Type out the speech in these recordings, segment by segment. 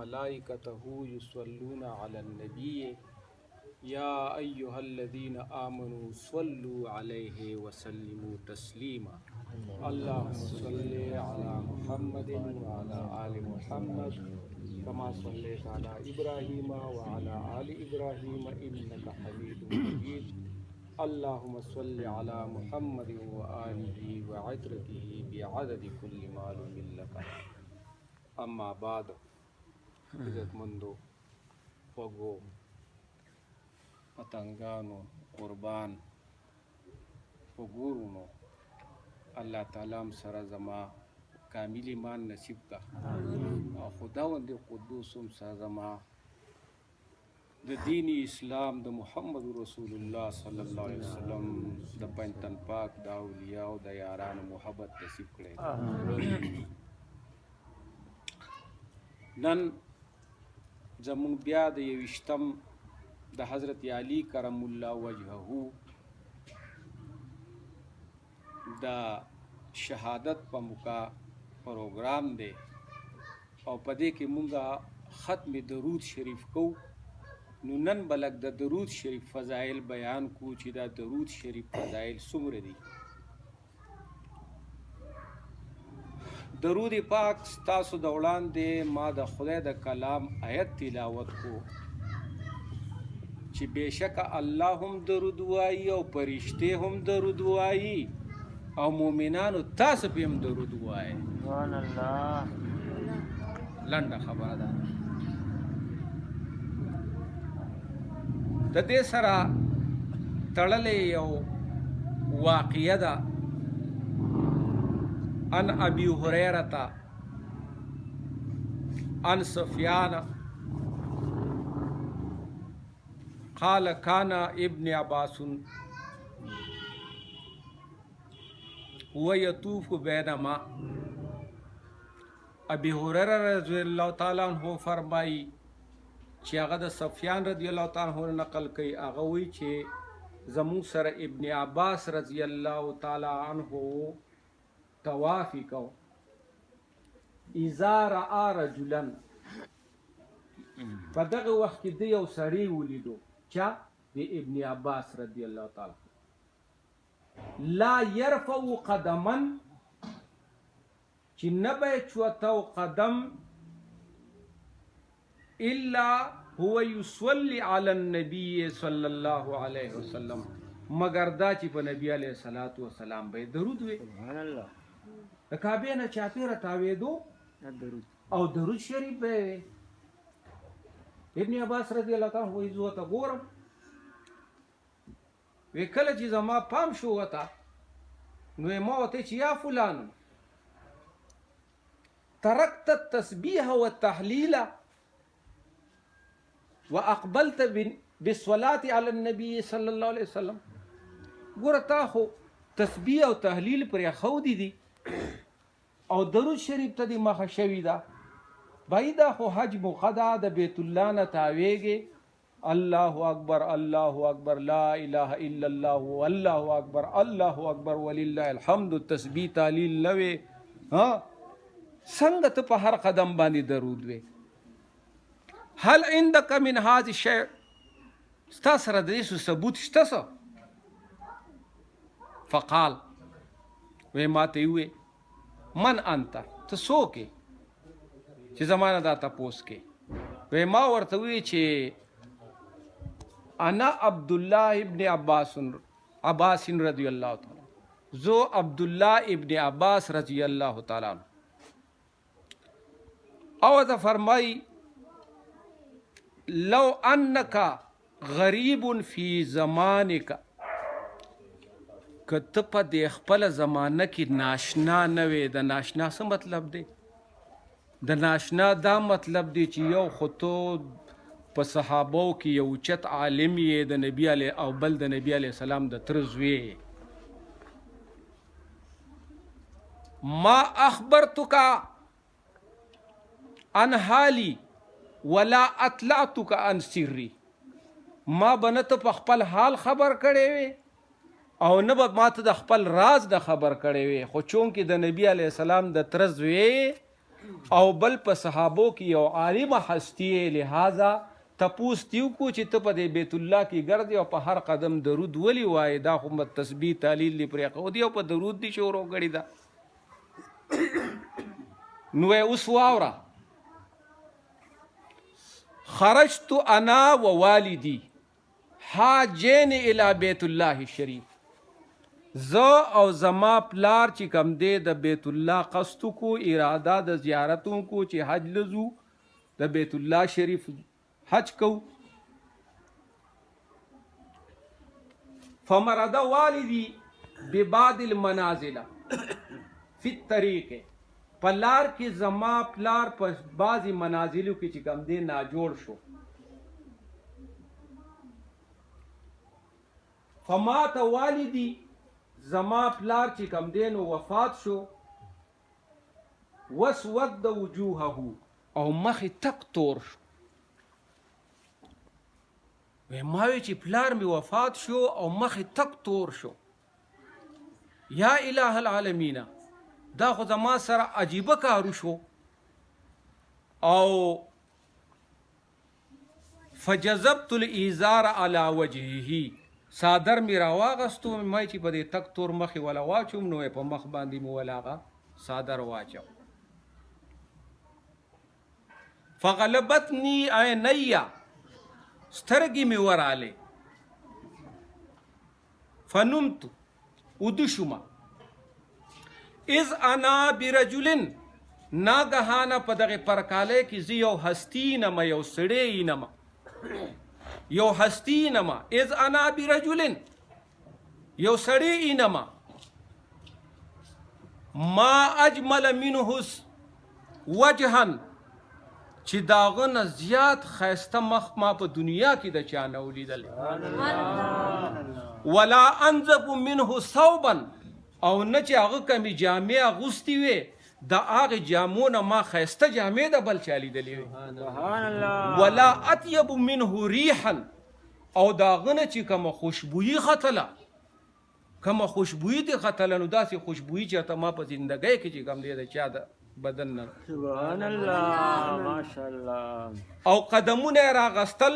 وملائکته یصلون علی النبی یا ایها الذین آمنوا صلوا علیه وسلموا تسلیما. اللهم صل على محمد وعلى آل محمد كما صليت على إبراهيم وعلى آل إبراهيم إنك حميد مجيد. اللهم صل على محمد وآله وعترته بعدد كل معلوم لك. اما بعد. عزتمندو، خوږو پتنګانو قربان، خوږو وروڼو، الله تعالی هم سره زما کامل ایمان نصیب کا او خداوند قدوس هم سره زما د دین اسلام، د محمد رسول الله صلی الله علیه وسلم، د پنځتن پاک د اولیاء او د یارانو محبت نصیب کړي. نن زموږ بیا د 21م د حضرت علی کرم الله وجهه د شهادت په موقع پروګرام دی او په دې کې مونږه ختم درود شریف کو. نو نن بلک د درود شریف فضایل بیان کو چې دا درود شریف فضایل څومره دي. درود پاک ستاسو د وړاندې ما د خدای د کلام آیت تلاوت کو چې بېشکه الله هم درود وایي او پرشتې هم درود وایي او مؤمنانو تاسو په هم درود وایي. سبحان الله. لنډه خبره ده. د دې سره تړلې یو واقعه ده. ان ابي هريره عن سفيان قال كان ابن عباس هو يطوف بينما. ابي هريره رضی الله تعالی عنہ فرمایي چې هغه د سفیان رضی الله تعالی عنہ نقل کوي، هغه وایي چې زموږ سره ابن عباس رضی الله تعالی عنہ طواف کو. اذا را رجلا، په دغه وخت کې دی یو سړی ولیدو. چا؟ د ابن عباس رضی الله تعالی. لا يرفع قدما، چې نه به چوتاو قدم، الا هو يصلي على النبي صلى الله عليه وسلم، مگر دا چې په نبی علیه الصلاۃ والسلام به درود وي. سبحان الله. د کعبې نه چاپیره تاویدو درود او درود شریف به وي. ابن عباس رضی الله تعالی عنہ زه ته ګورم وی، کله چې زما پام شو وتا نو ما وته چې یا فلان، تركت التسبيح والتهليل واقبلت بالصلاه على النبي صلى الله عليه وسلم. ګوره، تا خو تسبیح او تهلیل پر خو دي دي او درود شریف ته دی مخه شوی ده. بای دا خو حج موقع ده، د بیت الله نه تاویږي، الله اکبر، الله اکبر، لا اله الا الله، والله اکبر، الله اکبر، ولله الحمد، تسبیح تهلیل نوې ها، څنګه ته په هر قدم باندې درود وې؟ هل عندك من هذا الشيء؟ ستا سره د دې څه ثبوت شته څه؟ فقال، وې ما ته وې، من انت؟ ته څوک یې چې زمانه دا تپوس کې؟ وې ما ورته وی چې انا عبد الله ابن عباس عباس رضی الله تعالی، زو عبد الله ابن عباس رضی الله تعالی عنہ. او ته فرمای، لو انک غریب فی زمانک، که ته په دې خپله زمانه کې ناشنا نه وې. د ناشنا څه مطلب دی؟ د ناشنا دا مطلب دی چې یو خو ته په صحابو کې یو چت عالم یې د نبی علی او بل د نبی علی السلام د تره زوی یې. ما اخبرتک عن حالی ولا اطلعتک عن سری، ما به نه ته په خپل حال خبر کړی وي او نه به ما ته د خپل راز نه خبر کړی وي، خو چونکې د نبی علی السلام د تره زوی. او بل په صحابو کې یو عالمه هستی یې، لهذا تپوس ترې وکړو چې ته په دې بیت الله کې ګرځې او په هر قدم درود ولې وایې، دا خو تسبیح تهلیل دې پرېښودی او په درود دې شروع کړې ده. نو یې اوس واوره، خرجت انا ووالدي حاجین الی بیت الله الشریف، زه او زما پلار چې کوم دی د بیت الله قصد کو، اراده د زیارت کو چې حج لزو، د بیت الله شریف حج کو. فمرد والدی ببعض المنازل فی الطریق، په لار کې زما پلار په بعضې منازلو کې چې کوم دی ناجوړ شو. فمات والدی، زما پلار چې کوم دی نو وفات شو. وسود وجوهه، او مخ یې تک تور شو. وی ما وی چې پلار مې وفات شو او مخ یې تک تور شو، یا اله العالمین دا خو زما سره عجیبه کار وشو. او فجذبت الایزار علی وجهه، څادر مې راواغستو، ما چې په دې تک تور مخ یې ولا واچوم، نو یې په مخ باندې مې ولا هغه څادر واچو. فغلبتني عیني، سترګې مې ورالې. فنمت، وده شوم. اذ انا برجل، ناګهانه په دغې پرکالۍ کې زه یو هستی نم، یو سړی نم، یو هستی نم. اذ انا برجل، یو سړی نم، ما اجمل منه وجها، چې د هغه نه زیات ښایسته مخ ما په دنیا کې د چا نه ولیدل. ولا انظف منه ثوبا، او نه چې هغه کمې جامې اغوستې وې، د هغې جامو نه ما ښایسته جامې د بل چا لیدلې وې. ولا اطیب منه ریحا، او د هغه نه چې کومه خوشبویي ختله، کومه خوشبویي ترې ختله، نو داسې خوشبویي چېرته ما په زندګۍ کې چې کوم دی د چا د بدن نه. سبحان الله، ماشاءالله. او قدمونه یې راغستل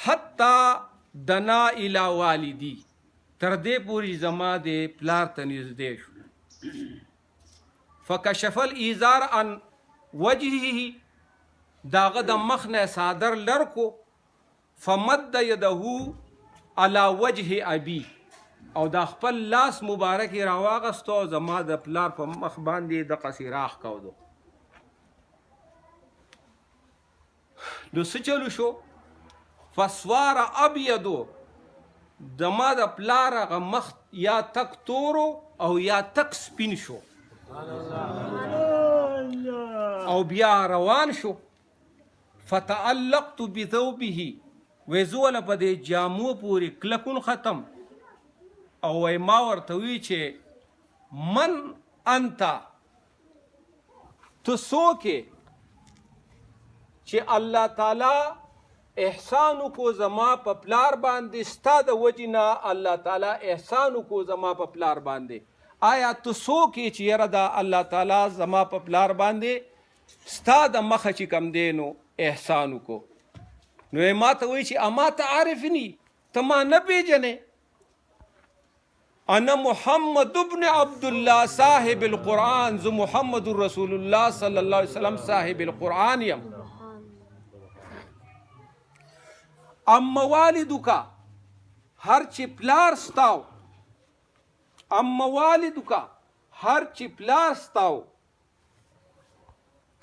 حتی دنا الی والدی، تر دې پورې زما د پلار ته نږدې شو. فکشف الایزار عن وجهه، د هغه د مخ نه څادر لر کو. فمد یده علی وجه ابي، او دا خپل لاس مبارک یې راواغستو او زما د پلار په مخ باندې دقسې راخ کودو. نو څه چلو شو؟ فسوار ابیدو، د ما د پلار هغه مخ یا تک تورو او یا تک سپین شو، او بیا روان شو. فتعلقت بثوبه، وی زه وله په دې جامو پورې کلکون ختم، او وی ما ورته وی چې من انت، ته څوک یې چې الله تعالی احسان وکړو زما په پلار باندې، ستا د وجې نه الله تعالی احسان وکړو زما په پلار باندې. آیا ته څوک یې چې یاره دا الله تعالی زما په پلار باندې ستا د مخه چې کم دی نو احسان وکړو؟ نو یې ما ته وایي چې اما تعرفني، ته ما نه پېژنې؟ انا محمد ابن عبد الله صاحب القرآن، زه محمد رسول الله صلی الله علیه وسلم صاحب القرآن یم. اما والدک، هر چې پلار ستاو، اما والدک هر چې پلار ستاو،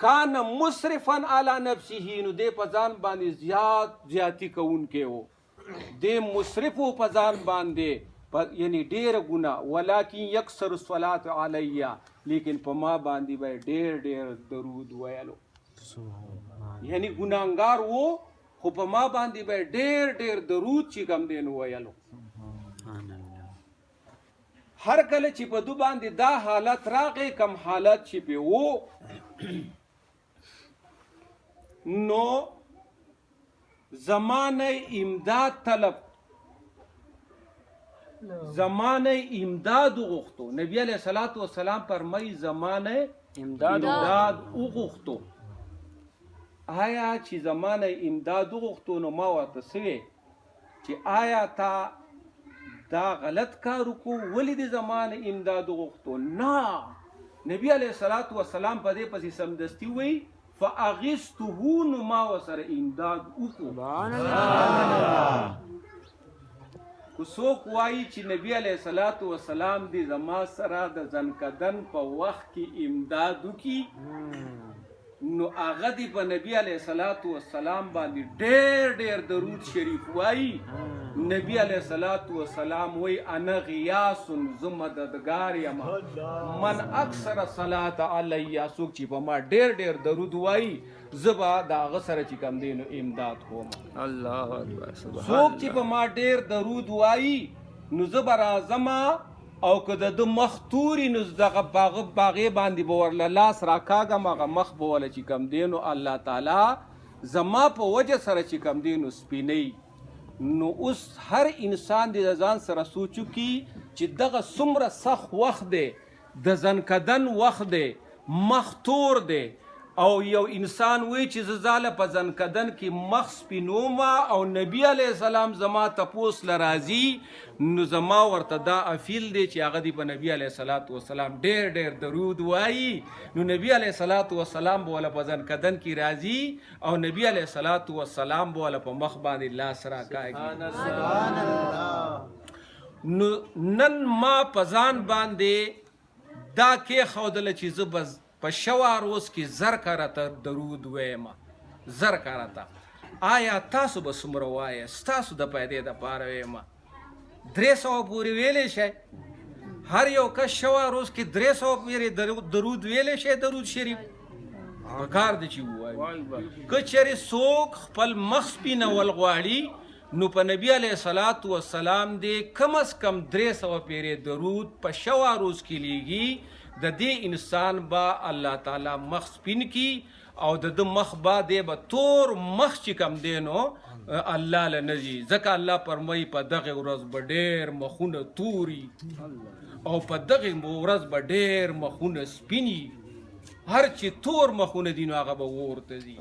کان مصرفا علی نفسه، نو دې په ځان باندې زیات زیاتی کوونکی و، دې مصرف و په ځان باندې، یعنی ډېره ګناه. ولکن یکثر الصلاة علی، لیکن په ما باندې به ډېر ډېر درود ویلو، یعنی ګناهګار و خو په ما باندې به ډېر ډېر درود چې کوم دی نو ویلو. هر کله چې په دو باندې دا حالت راغی، کم حالت چې پې و، نو زمانه امداد طلب. زمانه امداد وغوښتو. نبی علیه الصلاة والسلام فرمایي زمانه امداد امداد وغوښتو. آیا چې زمانه امداد وغوښتو نو ما ورته څه وی چې آیا تا دا غلط کار وکړو، ولې دې زمانه امداد وغوښتو؟ نه، نبی علیه الصلاة والسلام په دې پسې سمدستي وایي فاغثته، نو ما ورسره امداد وکړو. سبحان الله. که څوک وایي چې نبی علیه الصلاة والسلام دې زما سره د ځنکدن په وخت کې امداد وکړي، نو هغه دې په نبی علیه الصلاة والسلام باندې ډېر ډېر درود شریف وایي. نبی علیه الصلاة والسلام وایي انا غیاث، زه مددګار یم، من اکثر صلاة علی، څوک چې په ما ډېر ډېر درود وایي زه به د هغه سره چې کوم دی نو امداد کوم. الله اکبر. سبحان. څوک چې په ما ډېر درود وایي نو زه به راځم، او که د ده مخ توري نو دغه باغې باندې به ورله لاس راکاږم، هغه مخ به ورله چې کوم دی نو الله تعالی زما په وجه سره چې کوم دی نو سپینوي. نو اوس هر انسان دې د ځان سره سوچ وکړي چې دغه څومره سخت وخت دی، د ځنکدن وخت دی، مخ تور دی، او یو انسان وایي چې زه ځاله په ځنکدن کې مخ سپینوم او نبی علیه السلام زما تپوس له راځي، نو زما ورته دا اپیل دی چې هغه دی په نبی علیه الصلاة والسلام ډېر ډېر درود وایي، نو نبی علیه الصلاة والسلام به ورله په ځنکدن کې راځي او نبی علیه الصلاة والسلام به ورله په مخ باندې لاس راکاږي. نو نن ما په ځان باندې دا کېښودله چې زه به په شوا روز کې 1000 کرته درود وایم، 1000 کرته. آیا تاسو به څومره وایئ؟ ستاسو د پیدې دپاره وایم 300 پورې ویلی شئ. هر یو کس شوا روز کې 300 پورې درود ویلی شئ. درود شریف پکار دی چې ووایو. که چېرې څوک خپل مخ سپینول غواړي نو په نبی علیه الصلاة والسلام دې کم از کم 300 پیرې درود په شوا روز کې لیږي. د دې انسان به الله تعالی مخ سپین کی او د ده مخ به دی به تور مخ چې کم دی نو الله له نه ځي، ځکه الله فرمایي په دغې ورځ به ډېر مخونه توري او په دغې ورځ به ډېر مخونه سپیني. هر چې تور مخونه دي نو هغه به ورته ځي.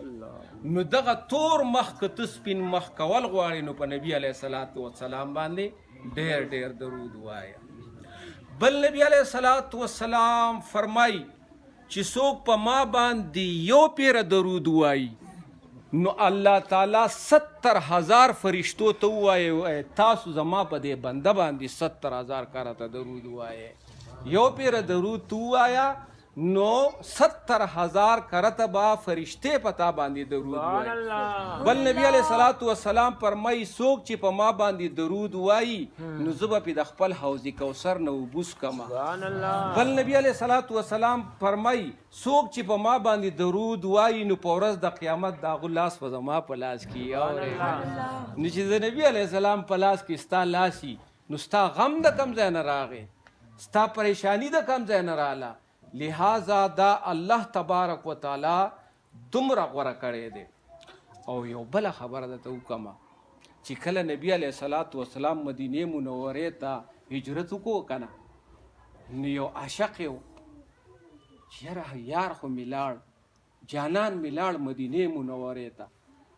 نو دغه تور مخ که ته سپین مخ کول غواړې نو په نبی علیه الصلاة والسلام باندې ډېر ډېر درود وایه. بل نبی علیه الصلاة والسلام فرمایي چې څوک په ما باندې یو پیره درود وایي نو الله تعالی 70,000 فرشتو ته ووایي تاسو زما په دې بنده باندې 70,000 کرته درود وایي. یو پیره درود ته ووایه نو 70,000 کرته به فرشتې په تا باندې درود وایي. بل نبی علیه الصلاة والسلام فرمایي څوک چې په ما باندې درود وایي نو زه به پې د خپل حوض کوثر نه اوبه څکمه. بل نبی علیه الصلاة والسلام فرمایي څوک چې په ما باندې درود وایي نو په ورځ د قیامت د هغو لاس به زما په لاس کې اورې. نو چې د نبی علیه السلام په لاس کې ستا لاس وي نو ستا غم د کم ځای نه راغی، ستا پریشانی د کم ځای نه راله. لہذا دا الله تبارک و تعالی دومره غوره کړی دی. او یو بله خبره درته وکړم چې کله نبی علیه الصلاة والسلام مدینې منورې ته هجرت وکړو که نه، نو یو عاشق یې و چې یاره یار خو مې لاړ، جانان مې لاړ مدینې منورې ته،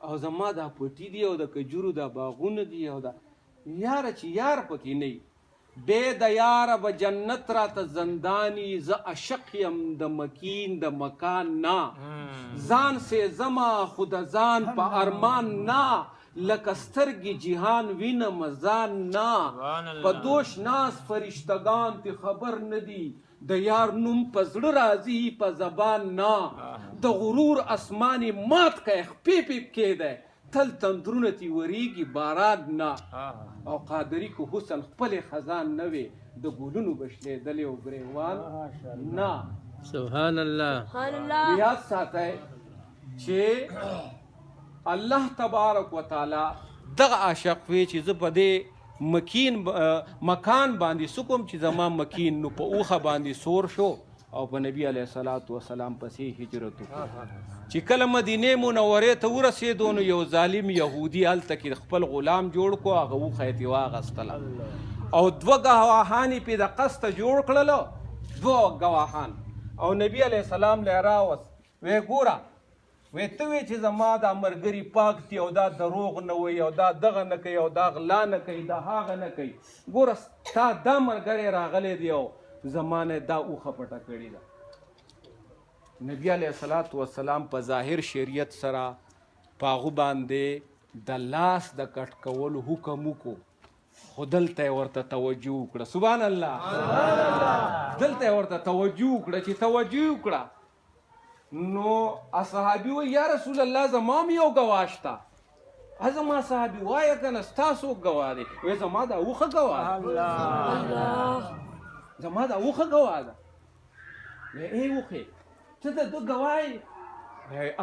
او زما دا پټي دي او د کجورو دا باغونه دي او دا یاره چې یار پکې نه وي، بې د یاره به جنت راته زنداني، زه عاشق یم د مکین د مکان نه، ځان سې زما خو د ځان په ارمان نه، لکه سترګې جهان وینم ځان نه، په دوش ناس فرشتګان تی خبر نه دي، د یار نوم په زړه راځي په زبان نه، د غرور اسمان یې مات کړی خپې پې کېدی، تل تندرونه تی وریږي باران نه، او قادري که حسن خپلې خزان نه وي د ګلونو به شلېدلې او ګریوان نه. سبحان الله. یاد ساتئ چې الله تبارک وتعالی دغه عاشق وي چې زه په دې مکین مکان باندې څه کوم چې زما مکین نو په اوښه باندې سور شو او په نبی علیه الصلاة والسلام پسې هجرت وکړو. چې کله مدینې منورې ته ورسېدو نو یو ظالم یهودي هلته کې خپل غلام جوړ کړو، هغه اوښه یې ترې واخیستله او دوه ګواهان یې پې د قصده جوړ کړلو، دوه ګواهان. او نبی علیه السلام له راوست، وی ګوره، وی ته وی چې زما دا مرګري پاک دي او دا دروغ نه وایي او دا دغه نه کوي او دا غلا نه کوي دا هغه نه کوي، ګوره ستا دا ملګری راغلی دی او زما نه دا اوښه پټه کړې ده. نبی علیه الصلاة والسلام په ظاهر شریعت سره په هغو باندې د لاس د کټ کولو حکم وکړو، خو دلته یې ورته توجه وکړه. سبحان الله، دلته یې ورته توجه وکړه. چې توجه وکړه نو اصحابي وایي یا رسول الله زما هم یو ګواه شته. زما صحابي وایه که نه ستا څوک ګواه دی؟ وایي زما دا اوښه ګواه ده، زما دا اوښه ګواه ده. وایي ای اوښې ته د ده ګواه یې؟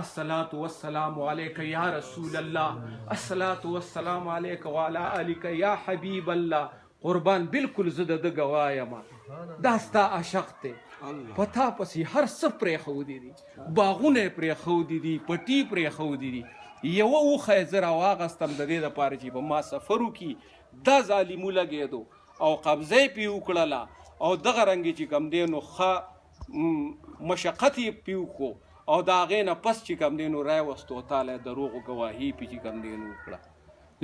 الصلاة والسلام عليك يا رسول الله، الصلاة والسلام عليك وعلى آلك يا حبيب الله. قربان بالکل زه د ده ګواه یم، دا ستا عاشق دی، په تا پسې هر څه پرېښودي دي، باغونه یې پرېښودي دي، پټي پرېښودي دي. یوه اوښه یې زه راواغستم د دې دپاره چې په ما سفر وکړي، دا ظالم ولګېدو او قبضه یې پرې وکړله او دغه رنګ چې کوم دی نو ښه مشقت یې پرې وکړو او د هغې نه پس چې کوم دی نو راوستو تا له دروغو ګواهي پې چې کوم دی نو وکړه.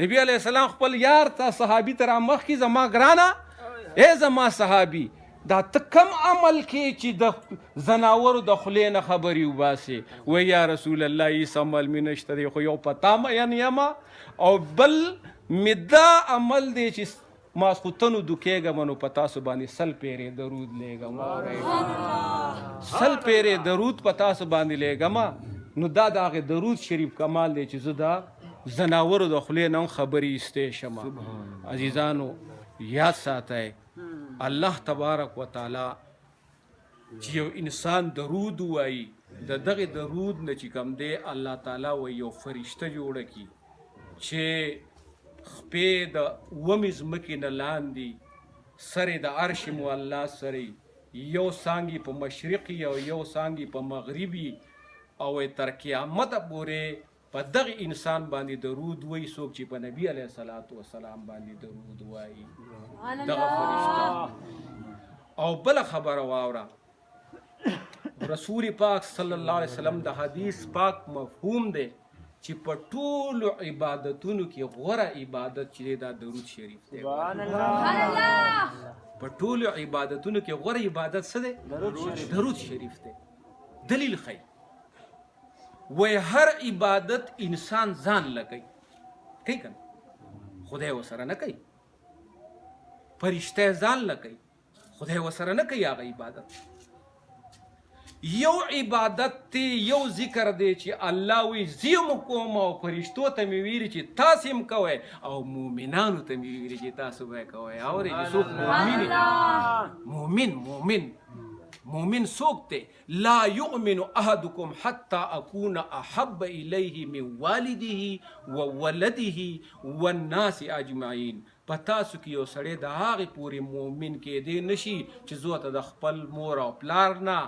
نبی علیه السلام خپل یار ته صحابي ته رامخکې، زما ګرانه ای زما صحابي، دا ته کم عمل کې چې د ځناورو د خولې نه خبرې وباسې؟ وایي یا رسول الله هېڅ عمل مې نشته دی، خو یو په تا مین یم او بل مې دا عمل دی چې ماسخوتن ویده کېږم نو په تاسو باندې 100 پیرې درود لېږم، 100 پیرې درود په تاسو باندې لېږم. نو دا د هغې درود شریف کمال دی چې زه د ځناورو د خولې نه هم خبرې ایستی شم. عزیزانو یاد ساتئ، الله تبارک وتعالی چې یو انسان درود ووایي د دغې درود نه چې کوم دی الله تعالی وایي یو فرشته جوړه کړي چې خپې د اوومې ځمکې نه لاندې، سر یې د عرش معلا سره، یو څانګې په مشرقي او یو څانګې په مغربي، او تر قیامته پورې په دغه انسان باندې درود وایي څوک چې په نبی علیه الصلاة والسلام باندې درود وایي، دغه فرشته. او بله خبره واوره، رسول پاک صلی الله علیه وسلم د حدیث پاک مفهوم دی چې په ټولو عبادتونو کې غوره عبادت چې دی دا درود شریف دی. په ټولو عبادتونو کې غوره عبادت څه دی؟ درود شریف دی. دلیل ښیي وای هر عبادت انسان ځان لګي کوي کنه، خدای وسره نه کوي، فرشته ځان لګي، خدای وسره نه کوي هغه عبادت. یو عبادت دی، یو ذکر دی چې الله وی زه هم کوم او فرشتو ته مې ویلي چې تاسې هم کوئ او مؤمنانو ته مې ویلي چې تاسو به یې کوئ. اورئ چې څوک مؤمن مؤمن مؤمن مؤمن څوک دی؟ لا يؤمن احدكم حتى اكون احب اليه من والده وولده والناس اجمعين. په تاسو کې یو سړی د هغې پورې مؤمن کېدی نشي چې زه ورته د خپل مور او پلار نه،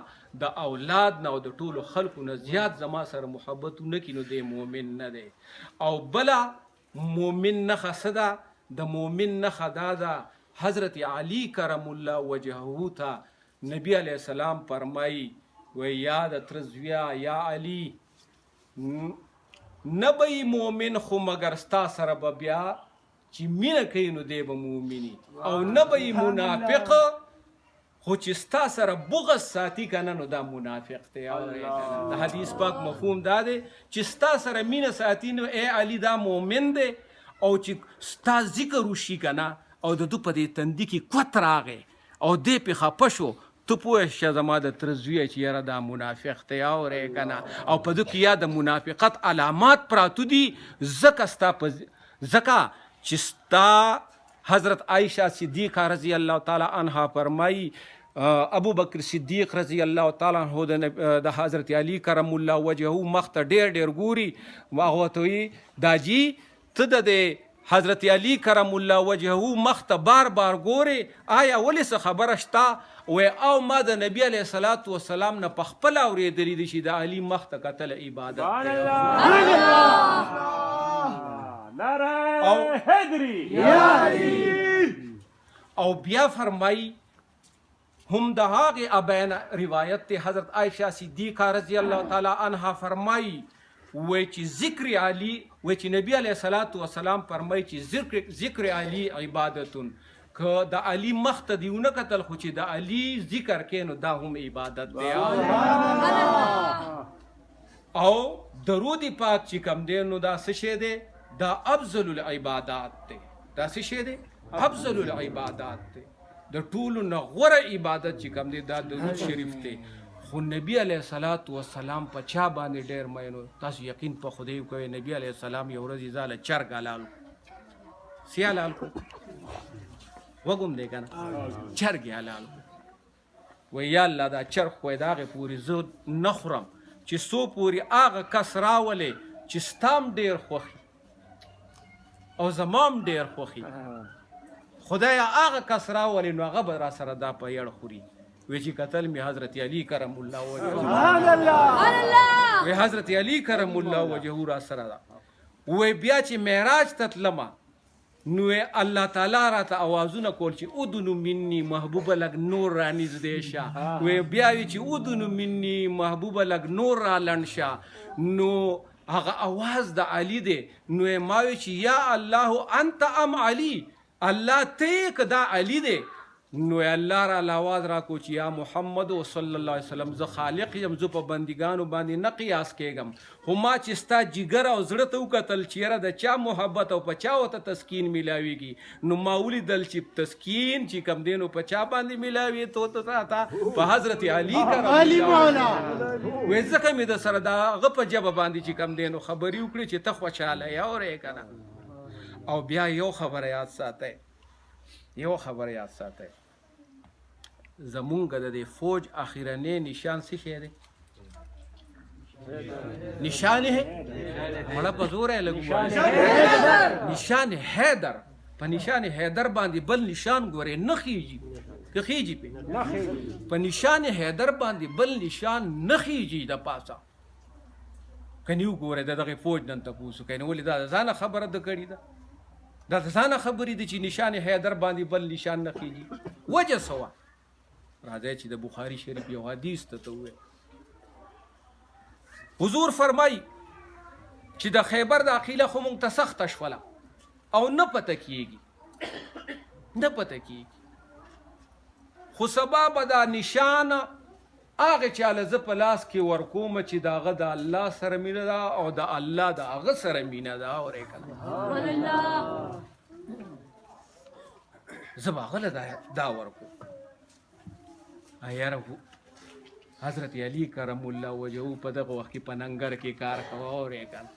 د اولاد نه او د ټولو خلکو نه زیات زما سره محبت ونه کړي، نو دی مؤمن نه دی. او بله مؤمن نښه څه ده؟ د مؤمن نښه دا ده، حضرت علی کرم الله وجهه ته نبی علیه السلام فرمایي وایي یا د تره زویه یا علی، نه به یې مؤمن خو مګر ستا سره به بیا چې مینه کوي نو دی به مؤمني، او نه به یې منافق خو چې ستا سره بغض ساتي که نه نو دا منافق دی. د حدیث پاک مفهوم دا دی چې ستا سره مینه ساتي نو ای علی دا مؤمن دی، او چې ستا ذکر وشي که نه او د ده په دې تندي کې قوت راغی او دی پې خفه شو، ته پوه شه زما د تره زویه چې یاره دا منافق دی، اورې که نه؟ او په ده کې یا د منافقت علامات پراته دي، ځکه ستا په ځکه چې ستا حضرت عائشه صدیقه رضی الله تعالی عنها فرمایي ابو بکر صدیق رضی الله تعالی عنہ د حضرت علی کرم الله وجهه مخ ته ډېر ډېر ګوري، هغه ورته وایي دا جي ته د دې حضرت علی کرم الله وجهه مخ ته بار بار ګورې، آیا ولې څه خبره شته؟ وایي او ما د نبی علیه الصلاة والسلام نه په خپله اورېدلي دي چې د علی مخ ته کتل عبادت دی. او بیا فرمایي هم د هغې ابین روایت ته، حضرت عائشه صدیقه رضی الله تعالی عنها فرمایي وای چې ذکر علی، وای چې نبی علیه الصلاۃ والسلام فرمایي چې ذکر علی عبادتون، که د علی مخ ته دی ونه کتل خو چې د علی ذکر کې نو دا هم عبادت دی. او درود پاک چې کم دی نو دا څه شی دی؟ دا افضل العبادات دی. دا څه شی دی؟ افضل العبادات دی. د ټولو نه غوره عبادت چې کم دی دا درود شریف دی. خو نبی علیه الصلاۃ والسلام په چا باندې ډېر مینو؟ تاسو یقین په خدای وکړئ، نبی علیه السلام یو ورځ ځاله چرګ حلال کړو. څه حلال کړو؟ وګم دی که نه؟ چرګ یې حلال کړو. وایي یا الله دا چرګ خو یې د هغې پورې زه نه خورم چې څو پورې هغه کس راولې چې ستا هم ډېر خوښي او زما هم ډېر خوښي، خدایا هغه کس راولې نو هغه به را سره دا په یړ خوري. وی چې قتل می حضرت علی کرم الله وجهه. سبحان الله. وی حضرت علی کرم الله وجهه را سره ده. وی بیا چې معراج ته تلمه نو الله تعالی راته اوازونه کول چې ادنو مني محبوبه لږ نور را نږدې شه. وی بیا وی چې ادنو مني محبوبه لږ نور را لنډ شه، نو هغه اواز د علی دی. نو ما وی چې یا الله انت ام علی، الله ته که دا علی دی؟ نو الله را اواز را کو چې یا محمد صلی الله علیه وسلم زه خالق یم، زه په بندګانو باندې نه قیاس کېږم، خو ما چې ستا جګر او زړه ته وکتل چې یاره د چا محبت او په چا ورته تسکین میلاویږي، نو ما ولیدل چې تسکین چې کم دی نو په چا باندې میلاوي؟ تو ته تا په حضرت علی کرم علی مولا. وې ځکه مې د سره د هغه په ژبه باندې چې کم دی نو خبرې وکړې چې ته خوشحاله یې، اورې که نه؟ او بیا یو خبره یاد ساتئ، یو خبره یاد ساتئ، زمونږ د دې فوج اخیرنی نشان څه شی دی؟ نشان ہے مړه په زور یې لږ ووایه. نشان حیدر. په نشان حیدر باندې بل نشان ګورې نه خیږي، که خیږي؟ په نشان حیدر باندې بل نشان نه خیږي د پاسه. کني وګوره د دغه فوج نن تپوس وکړئ، نو ولې دا د ځانه خبره ده کړې ده؟ دا د ځانه خبرې دي چې نشان حیدر باندې بل نشان نه خیږي. وجه څه وه؟ راځئ چې د بخاري شریف یو حدیث ته ته ووایي. حضور فرمایي چې د خیبر د عقیله خو مونږ ته سخته شوله او نه پته کیږي، نه پته کیږي، خو سبا به دا نشان هغه چاله زه په لاس کې ورکوم چې د هغه د الله سره مینه ده او د الله د هغه سره مینه ده. اورې که نه؟ زه به هغه له دا ورکوم. یاره حضرت علی کرم الله وجهه په دغه وخت کې په ننګر کې کار کوه، اورې که نه؟